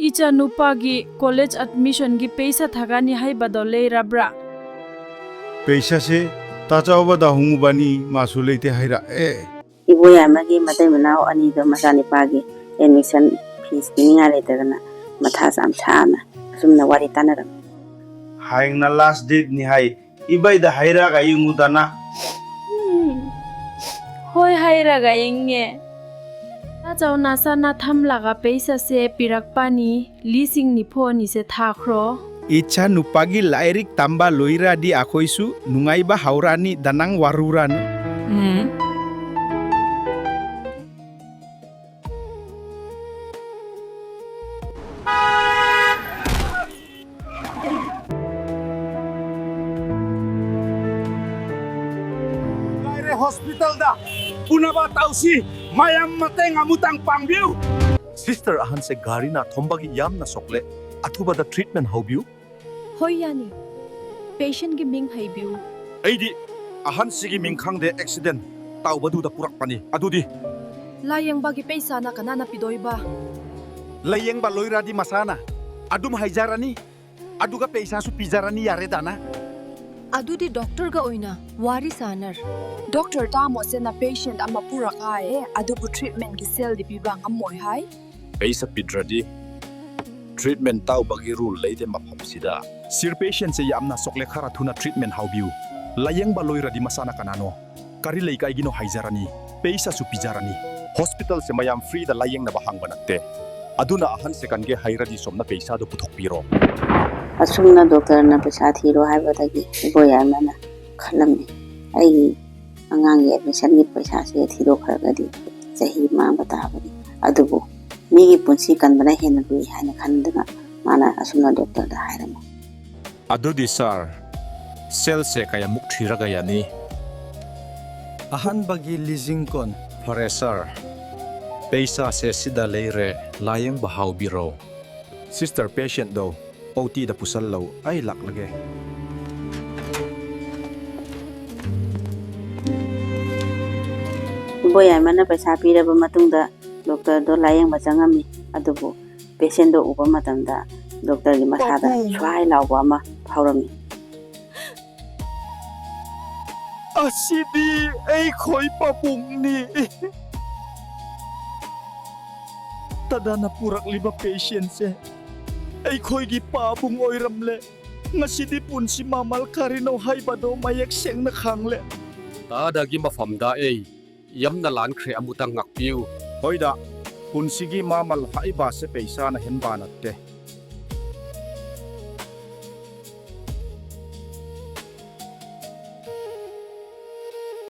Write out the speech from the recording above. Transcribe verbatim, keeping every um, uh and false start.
ꯏꯆꯥꯅꯨꯄꯥꯒꯤ college admissionꯒꯤ ꯄꯩꯁꯥ ꯊꯥꯒꯅꯤ ꯍꯥꯏꯕꯗꯣ ꯂꯩꯔꯕ꯭ꯔꯥ? ꯄꯩꯁꯥꯁꯦ ꯇꯥꯆꯧꯕꯗ ꯍꯪꯉꯨꯕꯅꯤ, ꯃꯥꯁꯨ ꯂꯩꯇꯦ ꯍꯥꯏꯔꯛꯑꯦ꯫ ꯏꯕꯣꯌꯥꯏꯃꯒꯤ ꯃꯇꯩ ꯃꯅꯥꯎ ꯑꯅꯤꯗꯣ ꯃꯆꯥꯅꯤꯄꯥꯒꯤ admission fees ꯄꯤꯅꯤꯡꯉꯥꯏ ꯂꯩꯇꯗꯅ ꯃꯊꯥ ꯌꯥꯝ ꯁꯥꯅ ꯑꯁꯨꯝꯅ ꯋꯥꯔꯤ ꯇꯥꯟꯅꯔꯝꯃꯤ꯫ ꯍꯌꯦꯡꯅ last dateꯅꯤ ꯍꯥꯏ, ꯏꯕꯩꯗ ꯍꯥꯏꯔꯒ ꯌꯦꯡꯉꯨꯗꯅ꯫ ꯎꯝ, ꯍꯣꯏ, ꯍꯥꯏꯔꯒ ꯌꯦꯡꯉꯦ꯫ ꯇꯥꯆꯧꯅ ꯁꯅꯥ ꯊꯝꯂꯒ ꯄꯩꯁꯥꯁꯦ ꯄꯤꯔꯛꯄꯅꯤ, ꯂꯤꯁꯤꯡ ꯅꯤꯐꯨꯅꯤꯁꯦ ꯊꯥꯈ꯭ꯔꯣ꯫ ꯏꯆꯥ ꯅꯨꯄꯥꯒꯤ ꯂꯥꯏꯔꯤꯛ ꯇꯝꯕ ꯂꯣꯏꯔꯗꯤ ꯑꯩꯈꯣꯏꯁꯨ ꯅꯨꯡꯉꯥꯏꯕ ꯍꯧꯔꯅꯤ, ꯗ ꯅꯪ ꯋꯥꯔꯨꯔꯅꯨ꯫ ꯎꯝ꯫ ꯂꯥꯏꯔꯦ hospitalꯗ ꯎꯅꯕ ꯇꯧꯁꯤ꯫ ꯃꯌꯥꯝ ꯃꯇꯦꯡ ꯑꯃꯨꯛꯇꯪ ꯄꯥꯡꯕꯤꯌꯨ꯫ Sister, ꯑꯍꯟꯁꯦ ꯒꯥꯔꯤꯅ ꯊꯣꯝꯕꯒꯤ ꯌꯥꯝꯅ ꯁꯣꯛꯂꯦ꯫ ꯑꯊꯨꯕꯗ treatment ꯍꯧꯕꯤꯌꯨ꯫ ꯍꯣꯏ, ꯌꯥꯅꯤ꯫ Patientꯒꯤ ꯃꯤꯡ ꯍꯥꯏꯕꯤꯌꯨ꯫ ꯑꯩꯗꯤ ꯑꯍꯟꯁꯤꯒꯤ ꯃꯤꯡ ꯈꯪꯗꯦ, accident ꯇꯧꯕꯗꯨꯗ ꯄꯨꯔꯛꯄꯅꯤ꯫ ꯑꯗꯨꯗꯤ? ꯂꯥꯌꯦꯡꯕꯒꯤ ꯄꯩꯁꯥꯅ ꯀꯅꯥꯅ ꯄꯤꯗꯣꯏꯕ? ꯂꯥꯌꯦꯡꯕ ꯂꯣꯏꯔꯗꯤ ꯃꯁꯥꯅ ꯑꯗꯨꯝ ꯍꯥꯏꯖꯔꯅꯤ꯫ ꯑꯗꯨꯒ ꯄꯩꯁꯥꯁꯨ ꯄꯤꯖꯔꯅꯤ, ꯌꯥꯔꯦꯗꯅ꯫ ꯑꯗꯨꯗꯤ doctorꯒ ꯑꯣꯏꯅ ꯋꯥꯔꯤ ꯁꯥꯟꯅꯔ꯫ Doctor, ꯇꯥꯃꯣꯁꯦꯅ patient ꯑꯃ ꯄꯨꯔꯛꯑꯦ, ꯑꯗꯨꯕꯨ treatmentꯀꯤ ꯁꯦꯜꯗꯤ ꯄꯤꯕ ꯉꯝꯃꯣꯏ ꯍꯥꯏ꯫ ꯄꯩꯁꯥ ꯄꯤꯗ꯭ꯔꯗꯤ treatment ꯇꯧꯕꯒꯤ rule ꯂꯩꯇꯦ ꯃꯐꯝꯁꯤꯗ꯫ Sir, patientꯁꯦ ꯌꯥꯝꯅ ꯁꯣꯛꯂꯦ, ꯈꯔ ꯊꯨꯅ treatment ꯍꯧꯕꯤꯌꯨ꯫ ꯂꯥꯌꯦꯡꯕ ꯂꯣꯏꯔꯗꯤ ꯃꯁꯥꯅ ꯀꯅꯥꯅꯣ, ꯀꯔꯤ ꯂꯩꯀꯥꯏꯒꯤꯅꯣ ꯍꯥꯏꯖꯔꯅꯤ꯫ ꯄꯩꯁꯥꯁꯨ ꯄꯤꯖꯔꯅꯤ꯫ Hospitalꯁꯦ ꯃꯌꯥꯝ freeꯗ ꯂꯥꯌꯦꯡꯅꯕ ꯍꯥꯡꯕ ꯅꯠꯇꯦ꯫ ꯑꯗꯨꯅ ꯑꯍꯟꯁꯦ ꯀꯟꯒꯦ ꯍꯥꯏꯔꯗꯤ ꯁꯣꯝꯅ ꯄꯩꯁꯥꯗꯣ ꯄꯨꯊꯣꯛꯄꯤꯔꯣ꯫ ꯑꯁꯨꯝꯅ doctorꯅ ꯄꯩꯁꯥ ꯊꯤꯔꯣ ꯍꯥꯏꯕꯗꯒꯤ ꯏꯕꯣꯌꯥꯏꯃꯅ ꯈꯜꯂꯝꯃꯤ, "ꯑꯩꯒꯤ ꯑꯉꯥꯡꯒꯤ admissionꯒꯤ ꯄꯩꯁꯥꯁꯦ ꯊꯤꯗꯣꯛꯈ꯭ꯔꯒꯗꯤ ꯆꯍꯤ ꯃꯥꯡꯕ ꯇꯥꯕꯅꯤ꯫ ꯑꯗꯨꯕꯨ ꯃꯤꯒꯤ ꯄꯨꯟꯁꯤ ꯀꯟꯕꯅ ꯍꯦꯟꯅ ꯂꯨꯏ" ꯍꯥꯏꯅ ꯈꯟꯗꯨꯅ ꯃꯥꯅ ꯑꯁꯨꯝꯅ doctorꯗ ꯍꯥꯏꯔꯝꯃꯤ꯫ ꯑꯗꯨꯗꯤ sir, ꯁꯦꯜꯁꯦ ꯀꯌꯥꯃꯨꯛ ꯊꯤꯔꯒ ꯌꯥꯅꯤ? ꯑꯍꯥꯟꯕꯒꯤ ꯂꯤꯁꯤꯡ ꯀꯨꯟ꯫ ꯐꯔꯦ sir, ꯄꯩꯁꯥꯁꯦ ꯁꯤꯗ ꯂꯩꯔꯦ, ꯂꯥꯌꯦꯡꯕ ꯍꯧꯕꯤꯔꯣ꯫ Sister, patientꯗꯣ OTꯗ ꯄꯨꯁꯜꯂꯧ, ꯑꯩ ꯂꯥꯛꯂꯒꯦ꯫ ꯏꯕꯣꯌꯥꯏꯃꯅ ꯄꯩꯁꯥ ꯄꯤꯔꯕ ꯃꯇꯨꯡꯗ doctorꯗꯣ ꯂꯥꯌꯦꯡꯕ ꯆꯪꯉꯝꯃꯤ꯫ ꯑꯗꯨꯕꯨ ꯄꯦꯁꯦꯟꯗꯣ ꯎꯕ ꯃꯇꯝꯗ ꯗꯣꯛꯇꯔꯒꯤ ꯃꯁꯥꯗ ꯄꯥꯕꯨꯡ꯫ ꯁ꯭ꯋꯥꯏ ꯂꯥꯎꯕ ꯑꯃ ꯐꯥꯎꯔꯝꯃꯤ꯫ ꯑꯁꯤꯗꯤ ꯑꯩꯈꯣꯏ ꯄꯥꯕꯨꯡꯅꯤ꯫ ꯇꯗꯥꯅ ꯄꯨꯔꯛꯂꯤꯕ ꯄꯦꯁꯦꯟꯁꯦ ꯑꯩꯈꯣꯏꯒꯤ ꯄꯥꯕꯨꯡ ꯑꯣꯏꯔꯝꯂꯦ꯫ ꯉꯁꯤꯗꯤ ꯄꯨꯟꯁꯤ ꯃꯃꯜ ꯀꯔꯤꯅꯣ ꯍꯥꯏꯕꯗꯣ ꯃꯌꯦꯛ ꯁꯦꯡꯅ ꯈꯪꯂꯦ꯫ ꯇꯥꯗꯒꯤ ꯃꯐꯝꯗ ꯑꯩ ꯌꯥꯝꯅ ꯂꯥꯟꯈ꯭ꯔꯦ, ꯑꯃꯨꯛꯇꯪ ꯉꯥꯛꯄꯤꯌꯨ꯫ ꯍꯣꯏꯗ, ꯄꯨꯟꯁꯤꯒꯤ ꯃꯃꯜ ꯍꯥꯏꯕꯁꯦ ꯄꯩꯁꯥꯅ ꯍꯦꯟꯕ ꯅꯠꯇꯦ꯫